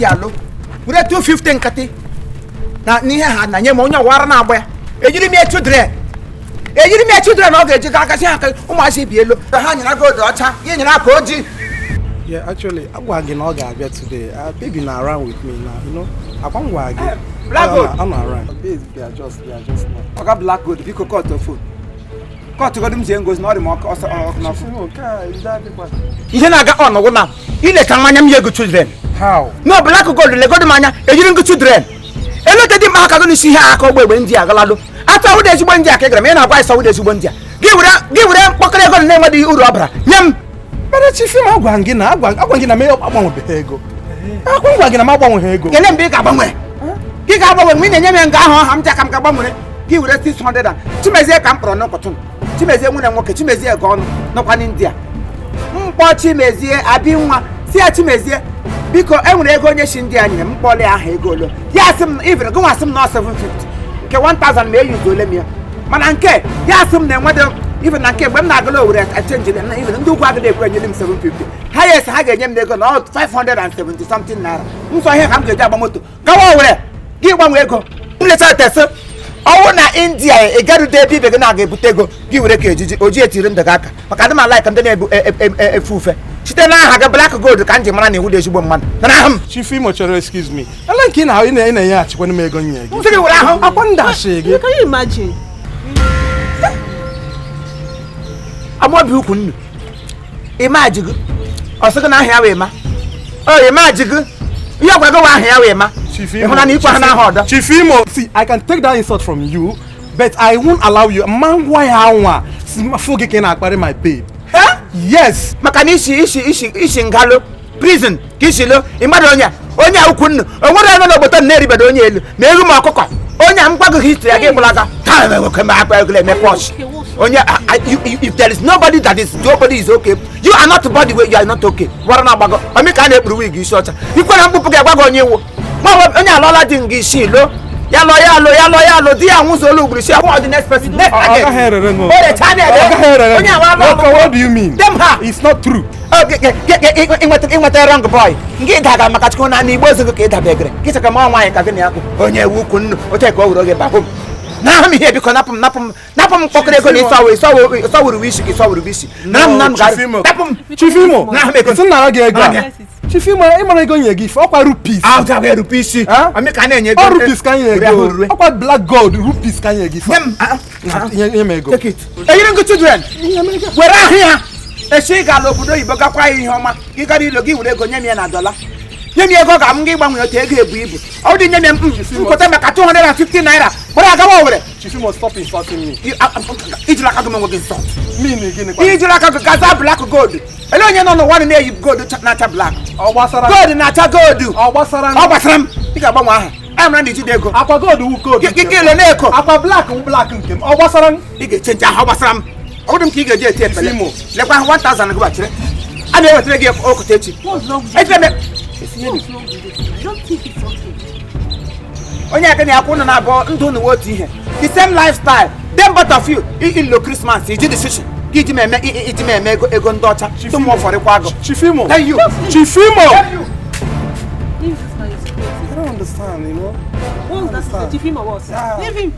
India lụ were 250 nkịtị na n'ihe ha na nye m onye ọwara na-agba ya. Ejiri m ya children, ejiri m ya children, ọ ga-eji ga agazi aka ụmụazị bi elu ha nyere aka odo ọcha ya nyere aka ojii. Yeah, actually, agwa gị na ọ ga-abịa today. Baby na around with me now. Akwa m gwa gị. Black Gold. I'm around. Babe, they are just now. Ọga Black Gold, biko cut phone, cut godu m zie ngozi na ọ dị m ọkụ ọsọ ọkụ n'ọfụ. Ihe na-aga on wụ na ileta mmanya m ya ego children. How? No, Black Gold, legodo m anya, ejiri ngụ children eleta dị mkpa aka gị n'isi ihe aka ọgba egbe ndị a galado atụ awụda ezigbo ndị a ka ị gara ma ị na-agwa ịsa awụda ezigbo ndị a gị were mkpọkọrọ ego na-enweghị uru ọ bara nye m. Mana Chief Imo, agwa gị na m agbanwebeghị ego. Akwa ngwa gị na m agbanweghị ego. Kelee mgbe ị ga-agbanwe, gị ga-agbanwe mgbe ị na-enye m ya nga ahụ ọha m ji aka m ga-agbanwere gị were 600 and Chimezie ka m kpọrọ n'ụkọtụ m. Chimezie nwunye nwoke Chimezie ga ọnụ nọkwa n'India mkpọ Chimezie abi nwa si ya, "Chimezie, biko, e nwere ego onye si ndị a nyere m." Mkpọli aha ego ole ya sị m even gị nwa sị m na 750 nke 1000 ma eyuzu ole m ya, mana nke ya sị m na enwedo even na nke mgbe m na-agala Owere echenjiri na even ndị ugwu agaghị ekwe enyere m 750 ha ya esi ha ga-enye m ego na ọ 570 something naira nsọ ihe ka m ga-eji agba moto gawa Owere. Gị gbanwee ego m lechara tesị ọwụ na India ị garude ebe ibe gị na-aga ebute ego gị were ka ejiji oji etiri ndụ gị aka maka adị m ala ka ndị na-ebu efe ufe site n'aha gị Black Gold ka m ji mara na iwu dị ezigbo mmadụ na ahụ m. Chief Imo chọrọ, excuse me. Ele nke ị na-enyeghachikwana m ego nye gị. Sị gị were ahụ. Akwa ndashi gị. Can you imagine? Amaobi ukwu nnu ịma ajịgị ọ sị gị na aha ya wee ma ọ ịma ajịgị ihe ọgwa gị wa aha ya wee ma. Chief Ị hụna na ikwe ha n'aha ọdọ. Chief Imo, see, I can take that insult from you, but I won't allow you. Ma ngwa ya nwa, si fụ gị ka ị na-akparị my babe. Eh? Yes. Maka na isi isi isi isi ngalụ prison ka isi lo ị mmadụ onye a onye a ukwu nnu o nwere onye n'obodo m na-eribedo onye elu ma egwu ma ọkụkọ onye a m gwago history ya gị gbalaga taa nwoke ma akpa ego eme posh onye if there is nobody that is nobody is okay, you are not body wey you are not okay gwara na agbago omi ka a na-ekpuru wig isi ọcha ikwere mkpụpụ gị agwago onye iwu ma ọ bụ onye alụọla di nga isi lo ya lụọ ya alụ ya lụọ ya alụ di ya nwụzọ ugburu isi akwụ the next person next. Ọ gaghị erere ṅụ. O recha na Ọ gaghị erere. onye awa alụ. Nwoke, what do you mean? Dem ha. It's not true. Ịnweta wrong boy nke ịdaga maka Chukwu na n'igbo ozigo ka ịdabegere gị cheka ma nwaanyị ka gị na ya kwụ onye ewu ukwu nnu ote ka o were oge bahụ m na ahụ m ihe. Biko, napụ m, napụ m, napụ m mkpọkọrọ ego na ịsọwụrụ isi ka ịsọwụrụ isi na m na m Chief garị Imo. napụ m. Chief Imo, Na ahụ m ego. sị nara gị ego a. Anya. Chief Imo, ị mara ego nye gị ife, ọkwa rupees. Ahụ ga abụ rupees. Ah? Ọmị ka a na-enye ego. Ọ rupees ka nye Were ahụ ego. rue. Ọkwa Black Gold rupees ka nye gị ife. Nye m ah, ah. Nye m ego. Take it. Eyiri ngụ children were ahụ ya echi ị gara obodo oyibo gakwa ya ihe ọma gị gara ilo gị were ego nye m ya na dọla nye m ego ga m gị gbanwee otu ego ebu ibu ọ dị nye m ya nkweta maka 250 naira gbara agawa Owere. Chief Imo, stop insulting me. Ijiri aka gị m onwe gị nsọ. Mean gịnị kwa? Ijiri aka gị gaza Black Gold ele onye nọ n'ụwa na-eyi gold na-acha black. Ọ gbasara? Gold na-acha gold. Ọ gbasara? Ọ gbasara m, ị ga-agbanwe aha a mara na ijide ego. Akwa gold wu gold. Gị ele na-eko. Akwa black wu black nke m. Ọ gbasara m? Ị ga-echenji aha, ọ gbasara m, ọ bụrụ m ka ị ga-eji eti epele. Imo. Lekwa ahụ 1000 gị gbachiri a na-ewetara gị okụta echi. What's wrong with Ejire m. What's wrong with this? I don't think it's okay. Onye aka na akwụ ụnụ na-abụọ ndụ ụnụ otu ihe, the same lifestyle dem both of you ilo Christmas iji decision ka iji m eme iji m eme ego ego ndị ọcha tụ m ụfọdụkwa agụ. Chief Imo. Thank you. Chief Imo. Leave this man, is crazy. I don't understand. What's that? Chief Imo, what? Ah. Leave him.